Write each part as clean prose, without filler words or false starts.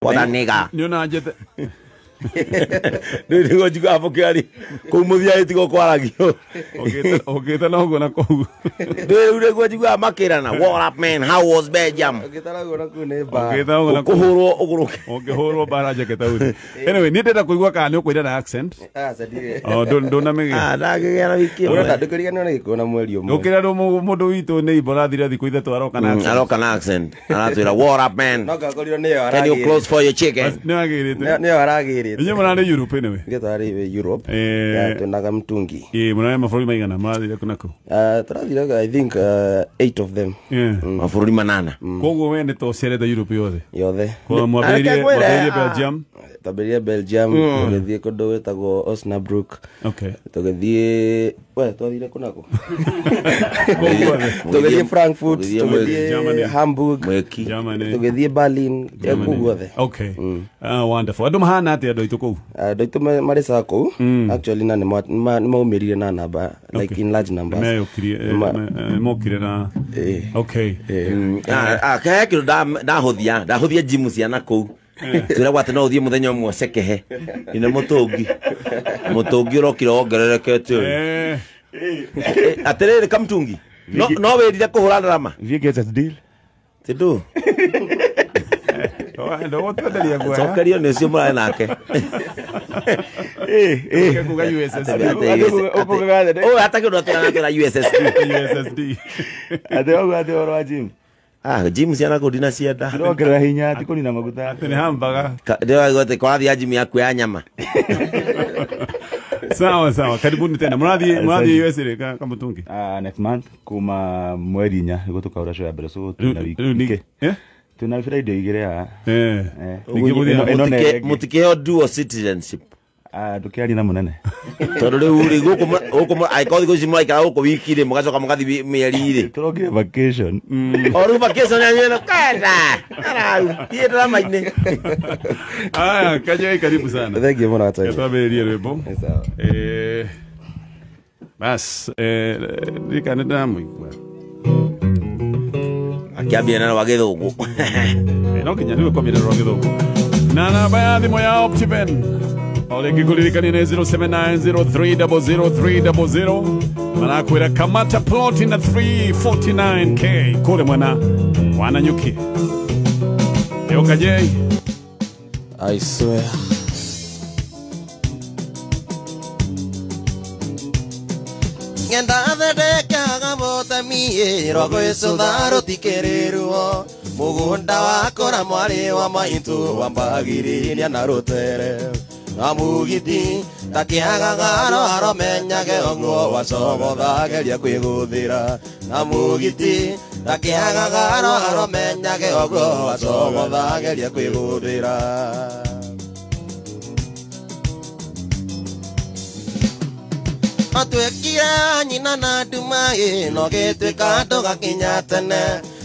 What a nigga. Nĩ ona njete. Rĩu nĩguo njiguaga mũkĩari kũu mũthia ĩtigo kwaragio. Ũkĩte na ũguo na kũu. Rĩu nĩguo njiguaga makĩrana, what up man, how was Belgium? Ũngĩtara ũguo na kũu nĩ mbara. Ũkĩte ũguo na kũu. Ũkũhũrwo ũgũrũke. Ũngĩhũrwo mbara njeke tauri. Anyway, niĩ ndĩrenda kũigua kana nĩ ũkũira na accent. Aca ndirĩ. O ndũnamĩgĩa. Ah, ndangĩgĩa na wiki ĩmwe. Ũrenda ndũkĩriganĩrwo nĩ Gĩkũyũ na mweri ũmwe. Ũkĩra mũndũ witũ nĩ imbo rathire thikũ ithatũ aroka na accent. Aroka na accent. Aratwĩra what up man. No ngakorirwo nĩyo Can you aragĩrĩte. close for your chicken? Nĩ wagĩrĩte. Nĩyo aragĩrĩte. Inyuĩ mũrarĩ Europe anyway. Ithuĩ twarĩ Europe. Eh. Yeah, twĩnaga mtungi. Ĩĩ mũrarĩ mabũrũri maigana mũrathire kũ na kũ? Tũrathire I think 8 of them. Yeah. Mabũrũri manana. Koguo we nĩ ta ũcerete Europe yothe. Yothe. Kwa mwambĩrĩirie Areke ngwĩre, mwambĩrĩirie ah. Belgium. Twambĩrĩirie Belgium, tũgĩthiĩ kũndũ gwĩtagwo Osnabrück. Okay. Tũgĩthiĩ we twathire kũ na kũ? Kũu guothe. Tũgĩthiĩ Frankfurt, Mũgĩthiĩ tũgĩthiĩ Germany. Hamburg, Mweki. Germany. tũgĩthiĩ Berlin, kũu guothe. Okay. Ah, wonderful. Andũ mahana atĩa andũ aitũ kũu? Andũ aitũ marĩ sawa kũu actually na nĩmaumĩrire na namba like in large numbers. Meyũkirie mokire na Eh. Okay. He kĩndũ ndahũthia ndahũthia njimu ciana kũu. Twĩragwo atĩ no ũthiĩ mũthenya ũmwe ũcekehe. Ine mũtũngi. Mũtũngi ũrokire wongererekete ũyũ. Eh. Atĩrĩrĩ kamtungi. No no wĩrire kũhũra ndarama. Have you get a deal? Tindũ. Ndũgũtwenderia guoya. Cokerio nĩ ũcio mũrarĩ nake. Ũke kuga USSD. Ũyũ hata kĩndũ atwĩra USSD. USSD. Ate ũguo atĩ ũhoro wa gym. Ah, gym ciana kũu ndinacienda. Ndĩrongerera hinya ti kũnina maguta. Atĩ nĩ hambaga. Ndĩraigua atĩ kwarathiĩ gym yaku ya nyama. Sawa sawa. Karibuni tena. Mũrathiĩ US rĩ kamũtungi? Next month kuma mweri inya nĩguo tũkaũra show ya mbere so twĩna wiki. Rĩu nĩ eh? Twĩna Friday igĩrĩ haha. Eh. Eh. Ningĩ mũthiĩ Ĩno nĩ ĩngĩ. Mũtikĩheo dual citizenship. Ndũkĩaria na mũnene. Tondũ rĩu rĩ gũkũ gũkũ angĩkorwo thikũ ici mũraikara gũkũ wiki rĩ mũgacoka mũgathiĩ mĩeri rĩ. Tũrokire vacation. O rĩu vacation yanyu ĩno kenda. Arau, thiĩ drama-inĩ. Aya, Kajai karibu sana. Thank you mũno Antonio. Twambĩrĩrie rwĩmbo. Sawa. Bas, ndirikana ndĩramũigua. Akĩambia na rwa gĩthũngũ. No nginya nĩwe kwambia na rwa gĩthũngũ. Na namba ya thimũ ya Optiven o rĩngĩ ngũririkanie nĩ 0790300300 marakwĩra kamata plot na 349k kũrĩ mwena wa Nanyuki. Yo Kajei. I swear. Ngenda thedekaga botamie rwagwĩcũtha rũtikĩrĩruo mũgũnda wakora mwarĩ wa maitũ wambagiriria na rũtere na mũgiti takĩagaga aromenyage ũguo wacogothageria kwĩgũthĩra na mũgiti takĩagaga aromenyage ũguo wacogothageria kwĩgũthĩra. Atwekire nyina na nduma ĩno gĩtuĩka ndũgakinya tene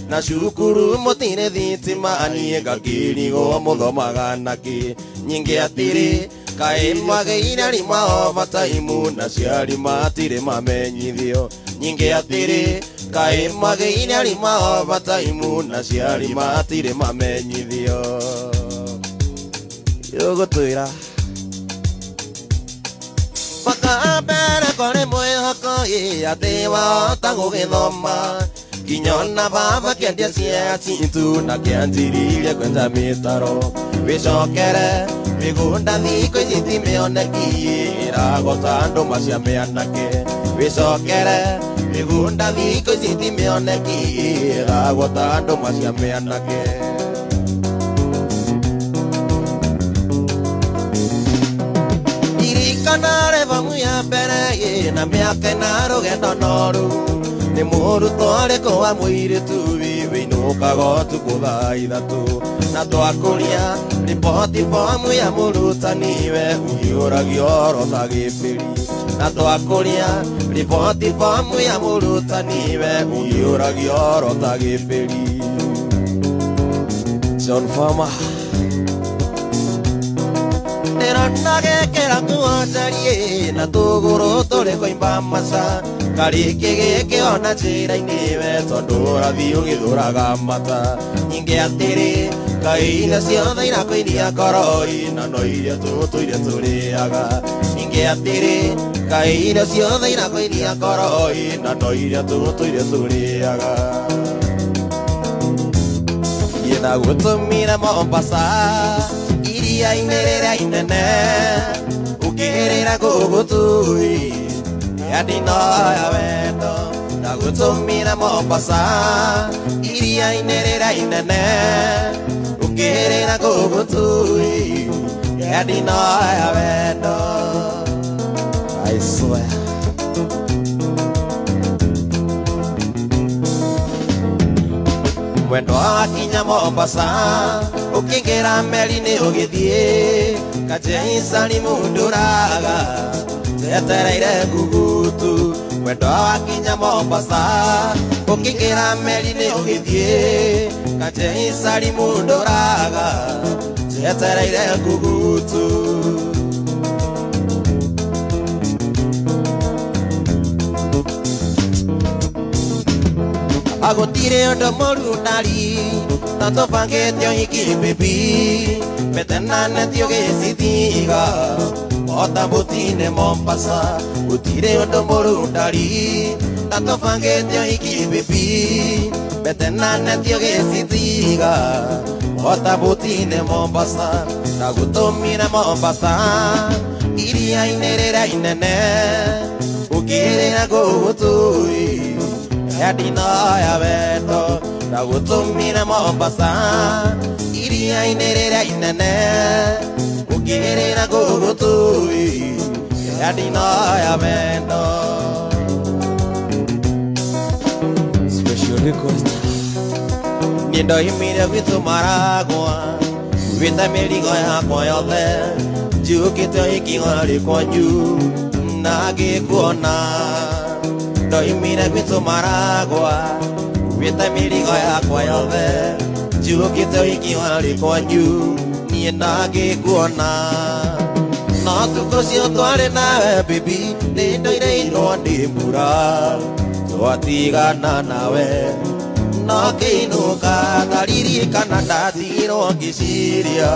na cukuru mũtirĩ thitima niĩ ngakĩrigwo mũthomaga nakĩ nyingĩ atĩrĩ kaĩ mwagĩire arima overtime na ciari matirĩ mamenyithio nyingĩ atĩrĩ kaĩ mwagĩire arima overtime na ciari matirĩ mamenyithio yũgũtwĩra Paka mbere kũrĩ mwĩhoko ĩ atĩ wahota gũgĩthoma kinyona baba kĩendia cia citũ na kĩanjĩrĩirie kwenja mĩtaro wĩcokere mĩgũnda thikũ ici ti mĩoneki ĩragota andũ macia mĩanake wĩcokere mĩgũnda thikũ ici ti mĩoneki ĩragota andũ macia mĩanake. Kana rebamu ya mbere ĩ na mĩaka ĩna rũgendo noru nĩ mũrutwo ũrĩkũ wa mũirĩtu wĩinũkaga ũtukũ thaa ithatũ na twakũria riboti bomu ya mũrutani we ũhiũragio oro ta gĩbĩri na twakũria riboti bomu ya mũrutani we ũhiũragio oro ta gĩbĩri. John Farmer ndĩrona gĩkĩra nguo njariĩ na tũgũrũ tũrĩ kũimba maca karĩkĩ gĩkĩ ona njĩra-inĩ we tondũ ũrathiĩ ũgĩthũraga mata nyingĩ atĩrĩ Kaina ciothe irakoiria koroi na no iria tũtũire tũrĩaga Ingĩ atĩrĩ kaina ciothe irakoiria koroi na no iria tũtũire tũrĩaga Niĩ ndagũtũmire Mombasa iria-inĩ rĩrĩa inene Ũkĩrĩra gũgũtui ya ndinoya wendo Ndagũtũmire Mombasa iria-inĩ rĩrĩa inene Ũkĩrĩra gũgũtui ya ndinoya wendo I swear Mwendo wakinya Mombasa ũkĩingĩra meri-inĩ ũgĩthiĩ Kacheisari munduraga njetereire ngugutu Mwendo wakinya Mombasa ũkĩingĩra meri-inĩ ũgĩthiĩ Kacheisari munduraga njetereire ngugutu Agũtirĩ ũndũ mũru ndari na tũbangĩte ũhiki baby Metenanetio gĩcitiga ota bũtine Mombasa Gũtirĩ ũndũ mũru ndari na tũbangĩte ũhiki baby Metenanetio gĩcitiga ota bũtine Mombasa Ndagũtũmire Mombasa iria-inĩ rĩrĩa inene Ũkĩrĩra gũgũtui ya ndinoya wendo Ndagũtũmire Mombasa iria-inĩ rĩrĩa inene Ũkĩrĩra gũgũtui ya ndinoya wendo Special request Niĩ ndoimire gwitũ Maragwa nguĩte mĩrigo yakwa yothe Njũkĩte ũhiki warĩ kwanyu na ngĩkuona Ndoimire gwitũ Maragwa nguĩte mĩrigo yakwa yothe Njũkĩte ũhiki warĩ kwanyu niĩ na ngĩkuona No tukũ ũcio twarĩ nawe baby nĩ ndoirĩirwo nĩ mbura Twatigana nawe no ngĩinũka ndaririkana ndatigirwo ngĩciria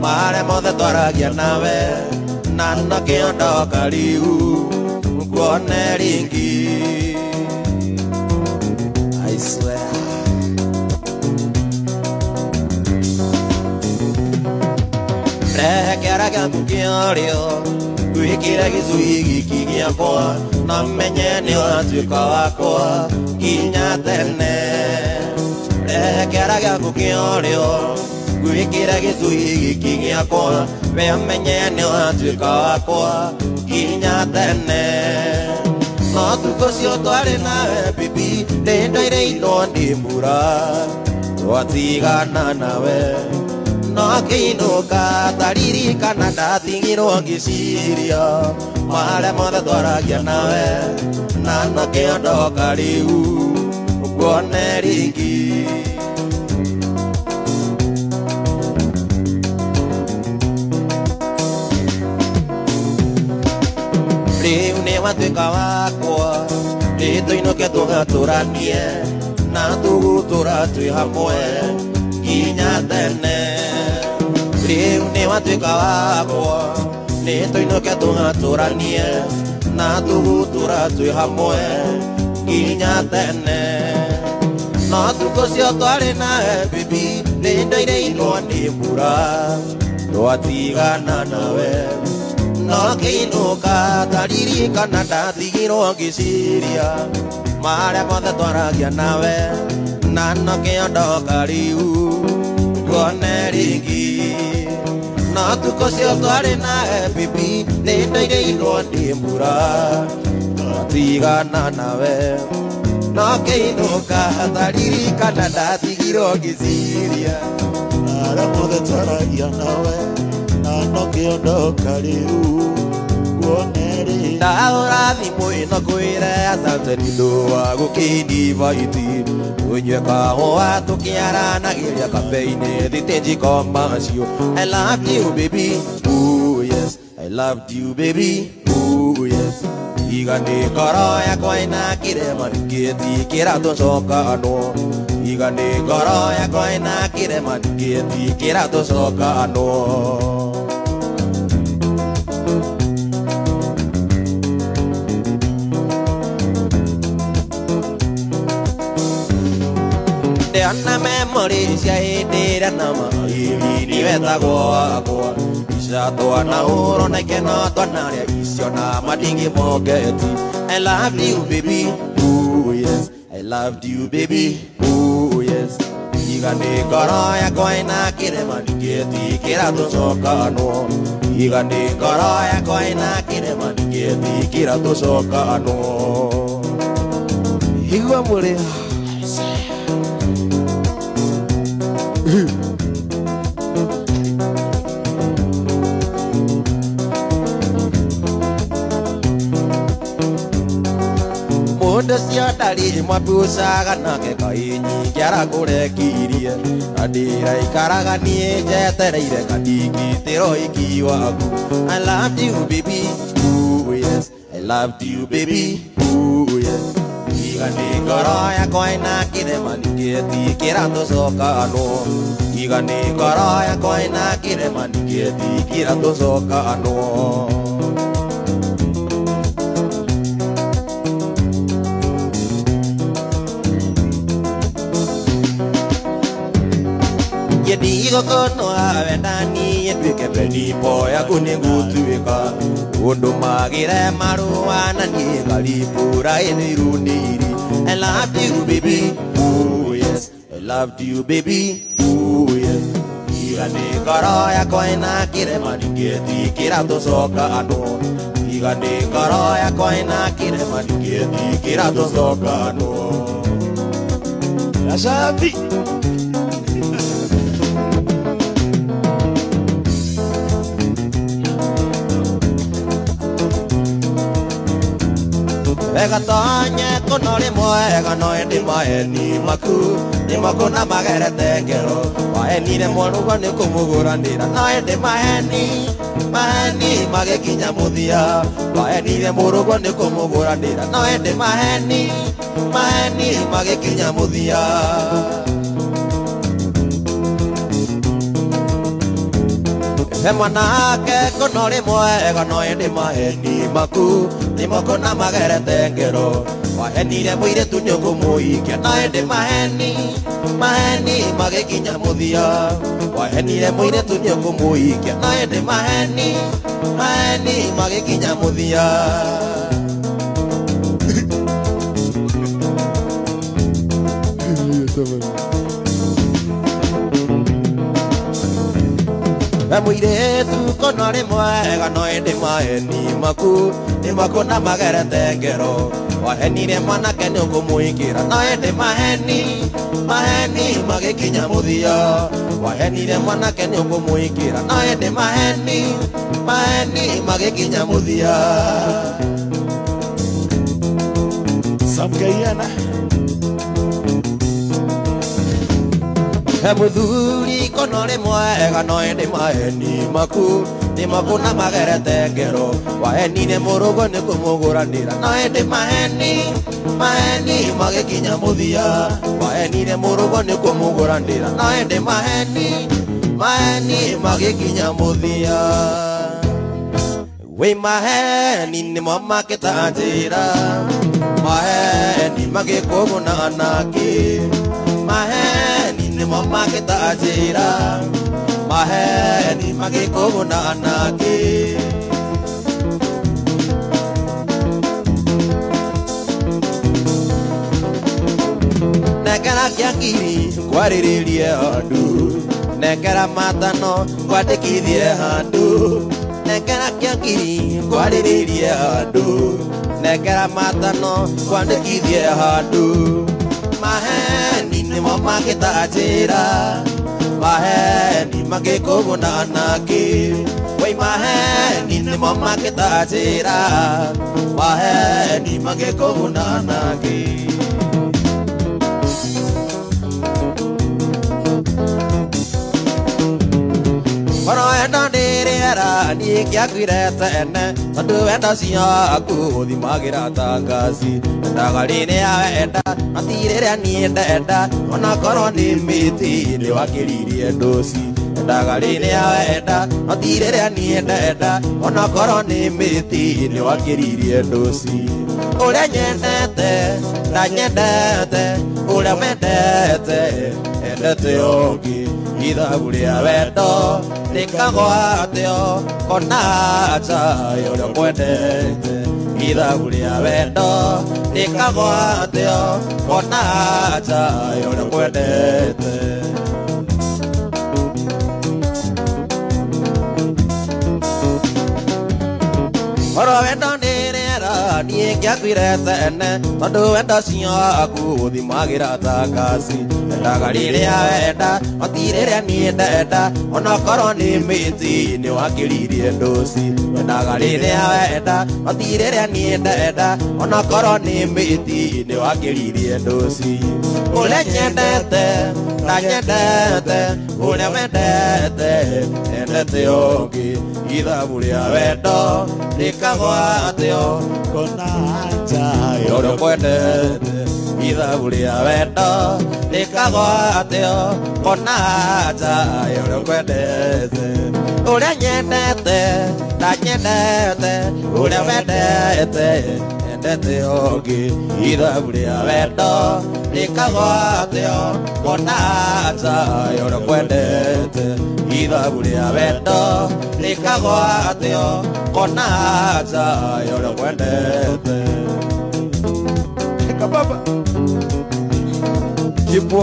Marĩa mothe twaragia nawe na nokĩo ndoka rĩu nguone rĩngĩ I swear Rehe kĩara gĩaku kĩa ũrĩo Wĩkĩre gĩcui gĩkĩ gĩakwa na menye nĩ ũratuĩka wakwa nginya tene Rehe kĩara gĩaku kĩa ũrĩo Wĩkĩre gĩcui gĩkĩ gĩakwa we menye nĩ ũratuĩka wakwa nginya tene No tukũ ũcio twarĩ nawe baby nĩ ndoirĩirwo nĩ mbura Twatigana nawe no ngĩinũka ndaririkana ndatigirwo ngĩciria Marĩa mothe twaragia nawe na nokĩo ndoka rĩu nguone rĩngĩ Rĩu nĩ watuĩka wakwa nĩ tũinũke tũgatũranie na tũgũtũra twĩ hamwe nginya tene Rĩu nĩ watuĩka wakwa nĩ tũinũke tũgatũranie na tũgũtũra twĩ hamwe nginya tene No tukũ ũcio twarĩ nawe baby nĩ ndoirĩirwo nĩ mbura Twatigana nawe no ngĩinũka ndaririkana ndatigirwo ngĩciria Marĩa mothe twaragia nawe na nokĩo ndoka rĩu nguone rĩngĩ No tukũ ũcio twarĩ nawe baby nĩ ndoirĩirwo nĩ mbura Twatigana nawe no ngĩinũka ndaririkana ndatigirwo ngĩciria Marĩa mothe twaragia nawe na nokĩo ndoka rĩu nguone rĩngĩ Ndahũra thimũ ĩno ngwĩre asante nĩ ũndũ wa gũkĩindibaiti Ũnyue kahũa tũkĩaranagĩria cafe-inĩ thitĩnji macio I love you baby, ooh yes I loved you baby, ooh yes Iga nĩ ngoro yakwa ĩna kĩrema nĩkĩtikĩra tũcokanwo Iga nĩ ngoro yakwa ĩna kĩrema ndingĩtigĩra tũcokanwo. Ndĩona memory cia hĩndĩ ĩrĩa na mairiri wetagwo wakwa. Ica twanahũrwo na ikeno twanarĩa icio na matingĩmongeti. I love you baby, ooh yes. I loved you baby, ooh yes. Iga nĩ ngoro yakwa ĩna kĩrema ndingĩtigĩra tũcokanwo. Iga nĩ ngoro yakwa ĩna kĩrema ndingĩtigĩra tũcokanwo. Igua mũrĩo. Mũndũ ũcio ndarĩ mwabucaga nake kaĩ nyingĩ arakũrekirie. Na ndĩraikaraga niĩ njetereire kandingitĩro iki waku. I loved you baby, ooh yes. I loved you baby, ooh yes. Iga nĩ ngoro yakwa ĩna kĩrema ndingĩtigĩra tũcokanwo. Iga nĩ ngoro yakwa ĩna kĩrema ndingĩtigĩra tũcokanwo. Ndigũkũnũa wenda niĩ nduĩke benibo yaku nĩngũtuĩka. Ũndũ magĩre marũa na niĩ ngaribũra ĩnĩ iruniri. I loved you baby, ooh yes. I loved you baby, ooh yes. Iga nĩ ngoro yakwa ĩna kĩrema ndingĩtigĩra tũcokanwo. Iga nĩ ngoro yakwa ĩna kĩrema ndingĩtigĩra tũcokanwo. Asante. Wega tonye kũno rĩ mwega no ĩndĩ maheni maku nĩmo kũna magerete ngero. Wahenire mwarũgwa nĩ kũmũgũranĩra no ĩndĩ maheni maheni magĩkinya mũthia. Wahenire mũrũgwa nĩ kũmũgũranĩra no ĩndĩ maheni maheni magĩkinya mũthia. He mwanake kũno rĩ mwega no ĩndĩ maheni maku nĩmo kũna magerete ngero. Wahenire mũirĩtu nĩ ũkũmũhikia no ĩndĩ maheni maheni magĩkinya mũthia. Wahenire mũirĩtu nĩ ũkũmũhikia no ĩndĩ maheni maheni magĩkinya mũthia. Mũirĩtu kũno rĩ mwega no ĩndĩ maheni maku nĩmo kũna magerete ngero. Wahenire mwanake nĩ ũkũmũhikĩra no ĩndĩ maheni maheni magĩkinya mũthia. Wahenire mwanake nĩ ũkũmũhikĩra no ĩndĩ maheni maheni magĩkinya mũthia. Samkaiana. He mũthuri kũno rĩ mwega no ĩndĩ maheni maku nĩmo kũna magerete ngero. Wahenire mũrũgwo nĩ kũmũgũranĩra no ĩndĩ maheni maheni magĩkinya mũthia. Wahenire mũrũgwo nĩ kũmũgũranĩra no ĩndĩ maheni maheni magĩkinya mũthia. Wĩ maheni nĩmo makĩta njĩra, maheni magĩkũgũna anake. Maheni nĩmo makĩta njĩra, maheni magĩkũgũna anake. Nengera kĩa ngiri ngwarĩrĩrie handũ, nengera matano ngwandĩkithie handũ. Nengera kĩa ngiri ngwarĩrĩrie handũ, nengera matano ngwandĩkithie handũ. Maheni nĩmo makĩta njĩra, maheni magĩkũgũna anake. Wĩ maheni nĩmo makĩta njĩra, maheni magĩkũgũna anake. Korwo wendo nĩ rĩera niĩ ngĩakuire tene, tondũ wendo ciaku ũthimagĩra ta ngaci. Endaga rĩrĩa wenda no ti rĩrĩa niĩ ndenda onakorwo nĩ mĩtĩ nĩwakĩririe ndũci endaga rĩrĩa wenda no ti rĩrĩa niĩ ndenda onakorwo nĩ mĩtĩ nĩwakĩririe ndũci ũrĩa nyendete ndanyendete ũrĩa wendete endete ũngĩ ithabu rĩa wendo rĩkagwatio kona nja ya ũrĩa ũkwendete ithabu rĩa wendo rĩkagwatio kona nja ya ũrĩa ũkwendete. Oro wendo nĩ rĩera niĩ ngĩakuire tene tondũ wendo ũcio waku ũthimagĩra ta ngaci endaga rĩrĩa wenda no ti rĩrĩa niĩ ndenda onakorwo nĩ mĩtĩ nĩwakĩririe ndũci endaga rĩrĩa wenda no ti rĩrĩa niĩ ndenda onakorwo nĩ mĩtĩ nĩwakĩririe ndũci ũrĩa nyendete ndanyendete ũrĩa wendete endete ũngĩ ithabu rĩa wendo rĩkagwatio kona nja ya ũrĩa ũkwendete ithabu rĩa wendo rĩkagwatio kona nja ya ũrĩa ũkwendete ũrĩa nyendete ndanyendete ũrĩa wendete endete ũngĩ ithabu rĩa wendo rĩkagwatio kona nja ya ũrĩa ũkwendete ithabu rĩa wendo rĩkagwatio kona nja ya ũrĩa ũkwendete. Kababa. Jipo.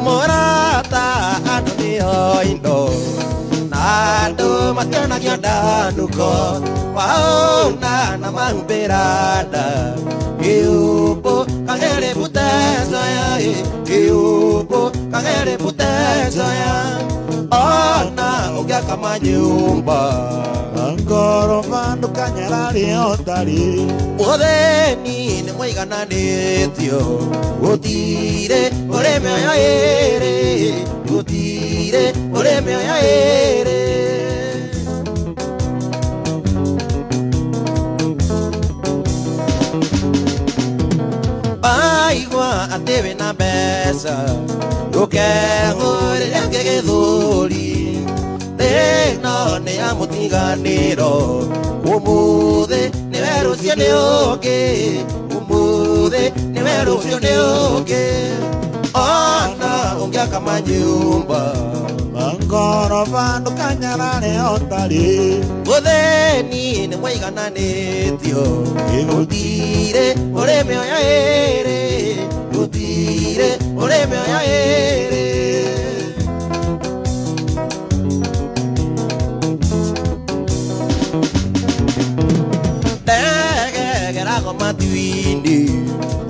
Morata andũ nĩo indo na andũ mationagio ndanuko wauna na mahumbĩra nda kĩũmbũ kagere butecoya kĩũmbũ kagere butecoya ona ũngĩaka manyũmba ngoroba ndũkanyarare ũtarĩ ũthĩni nĩ mũigananĩtio gũtirĩ ũrĩ mĩoyo ĩrĩ gũtirĩ ũrĩ mĩoyo ĩrĩ. Baigua atĩ wĩna mbeca ndũkehũrĩre ũngĩ gĩthũri thĩna nĩ ya mũtiganĩro ũmũthĩ nĩwe rũciũ nĩ ũngĩ ũmũthĩ nĩwe rũciũ nĩ ũngĩ ona ũngĩaka manyũmba ngoroba ndũkanyarare ũtarĩ ũthĩni nĩ mũigananĩtio gũtirĩ ũrĩ mĩoyo ĩrĩ gũtirĩ ũrĩ mĩoyo ĩrĩ. Ndegegerago matu-inĩ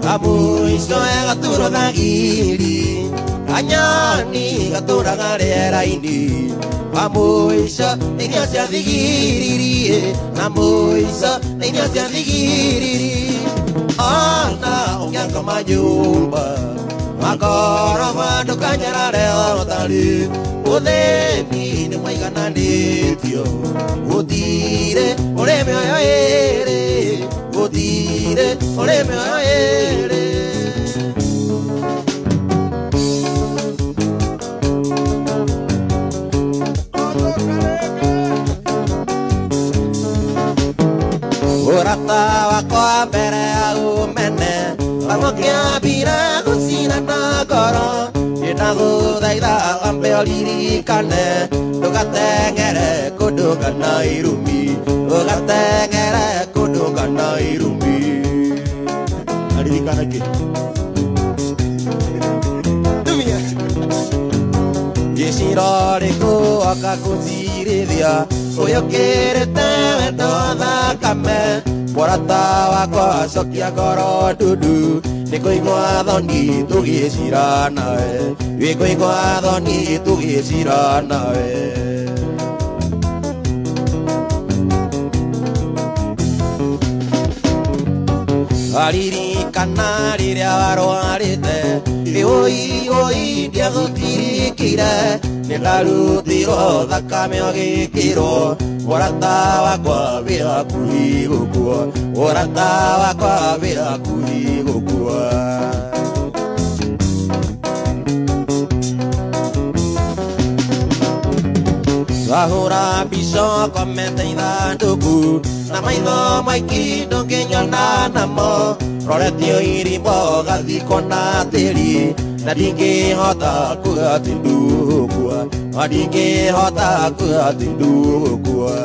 kamũico gaturo thagiri kanyoni gatũraga rĩera-inĩ kamũico irio cia thigiriri kamũico irio cia thigiriri ona ũngĩakoma nyũmba makoroba ndũkanyarare ũtarĩ ũthĩni nĩ mũigananĩtio gũtirĩ ũrĩ mĩoyo ĩrĩ gũtirĩ ũrĩ mĩoyo ĩrĩ. Ũrata wakwa mbere ya umene kamũkĩambire gũcina na ngoro ndagũthaitha wambe ũririkane ndũgateng'ere kũndũ kana irumi ndũgateng'ere kũndũ kana irumi. Aririkana kĩ? Tumia gĩciro rĩkũ oka kũnjirithia ũyũkĩrĩte wendo thakame mũrata wakwa cokia ngoro ndundu nĩkũigua thoni tũgĩcira nawe wĩkũigua thoni tũgĩcira nawe. Aririkana rĩrĩa warwarĩte Oi oi ndiagũtirikire nĩ ndarutirwo thakame ũgĩkĩrwo ũrata wakwa wĩ hakuhĩ gũkua ũrata wakwa wĩ hakuhĩ gũkua. Twahũra mbica ũkomete ithandũkũ na maitho maingĩ ndũngĩnyona namo roretio irimũ ũgathikwo na tĩri na ndingĩhota kuga atĩ ndũgũkua na ndingĩhota kuga atĩ ndũgũkua.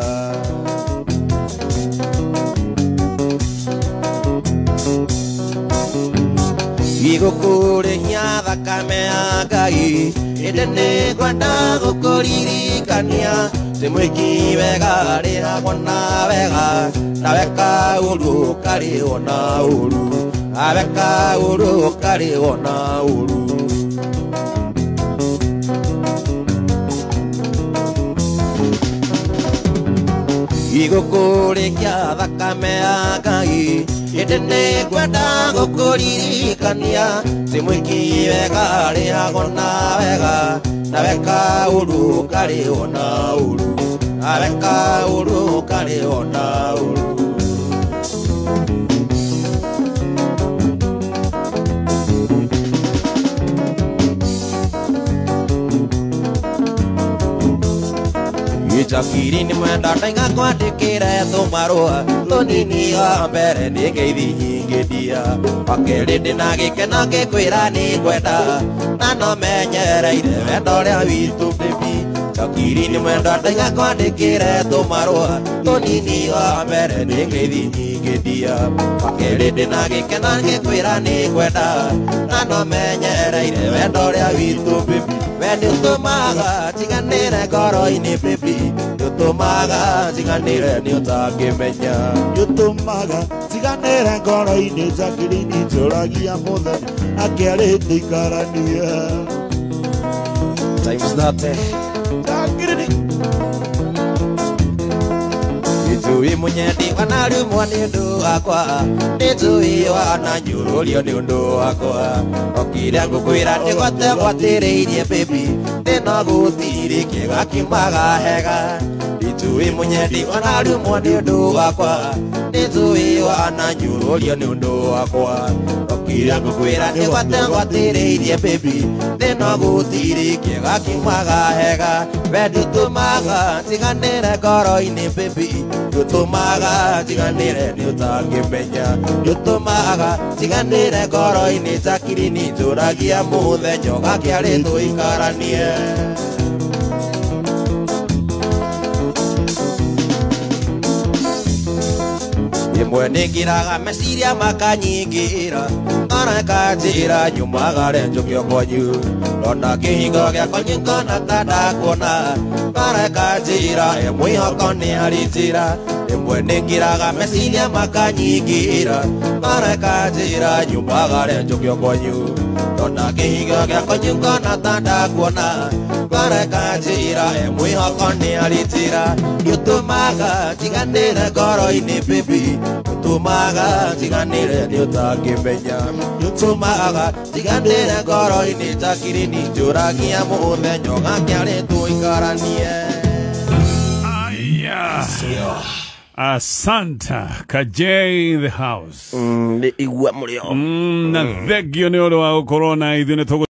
Igũkũrĩhia thakame ya Ngai ĩndĩ nĩngwenda gũkũririkania ti mwĩki wega rĩhagwo na wega na weka ũru ũkarĩhwo na ũru na weka ũru ũkarĩhwo na ũru. Igũkũrĩkia thakame ya Ngai ĩndĩ nĩngwenda gũkũririkania ti mwĩki wega rĩhagwo na wega na weka ũru ũkarĩhwo na ũru na weka ũru ũkarĩhwo na ũru. Ijakiri nĩ mwenda ndaiga kwandĩkĩre tũmarũa tũnini wa mbere nĩ ngeithi nyingĩ ndia wa kerĩ ndĩna gĩkeno ngĩkwĩra nĩ ngwenda na no menyereire wendo ũrĩa witũ baby. Jakiri nĩ mwenda ndaiga kwandĩkĩre tũmarũa tũnini wa mbere nĩ ngeithi nyingĩ ndia wa kerĩ ndĩna gĩkeno ngĩkwĩra nĩ ngwenda na no menyereire wendo ũrĩa witũ baby. We nĩũtũmaga njiganĩre ngoro-inĩ baby nĩũtũmaga njiganĩre nĩ ũtangĩmenya nĩũtũmaga njiganĩre ngoro-inĩ Jacqueline njũragia mũthenya akĩarĩte ikaranie times thate Jacqueline Nĩnjũĩ mũnyendi wanarumwo nĩ ũndũ wakwa nĩnjũĩ wananyũrũrio nĩ ũndũ wakwa okĩrĩa ngũkwĩra nĩgwate gwatĩrĩirie baby ndĩno gũtirĩ kĩega kiumaga hega nĩnjũĩ mũnyendi wanarumwo nĩ ũndũ wakwa nĩnjũĩ wananyũrũrio nĩ ũndũ wakwa okĩrĩa ngũkwĩra nĩgwate gwatĩrĩirie baby ndĩno gũtirĩ kĩega kiumaga hega we ndũtũmaga njiganĩre ngoro-inĩ baby nĩũtũmaga njiganĩre nĩ ũtangĩmenya nĩũtũmaga njiganĩre ngoro-inĩ Jacqueline njũragia mũthenya ũgakĩarĩ tũikaranie. Ĩmwe nĩngiraga meciria makanyingĩra ngoro ĩkanjĩra nyumagare njũke kwanyu ndona kĩhingo gĩakwa ngona ta ndakuona ngoro ĩkanjĩra ĩ mwĩhoko nĩ harĩ njĩra ĩmwe nĩngiraga meciria makanyingĩra ngoro ĩkanjĩra nyumagare njũke kwanyu ndona kĩhingo gĩakwa ngona ta ndakuona ngoro ĩkanjĩra ĩ mwĩhoko nĩ harĩ njĩra nĩũtũmaga njiganĩre ngoro-inĩ baby nĩũtũmaga njiganĩre nĩ ũtangĩmenya nĩũtũmaga njiganĩre ngoro-inĩ Jacqueline njũragia mũthenya ũgakĩarĩ tũikaranie. Aya. Asanta Kajay in the house. Nĩ igua mũrĩo Na thengio nĩ ũndũ wa gũkorwo na ithuĩ nĩ tũgũ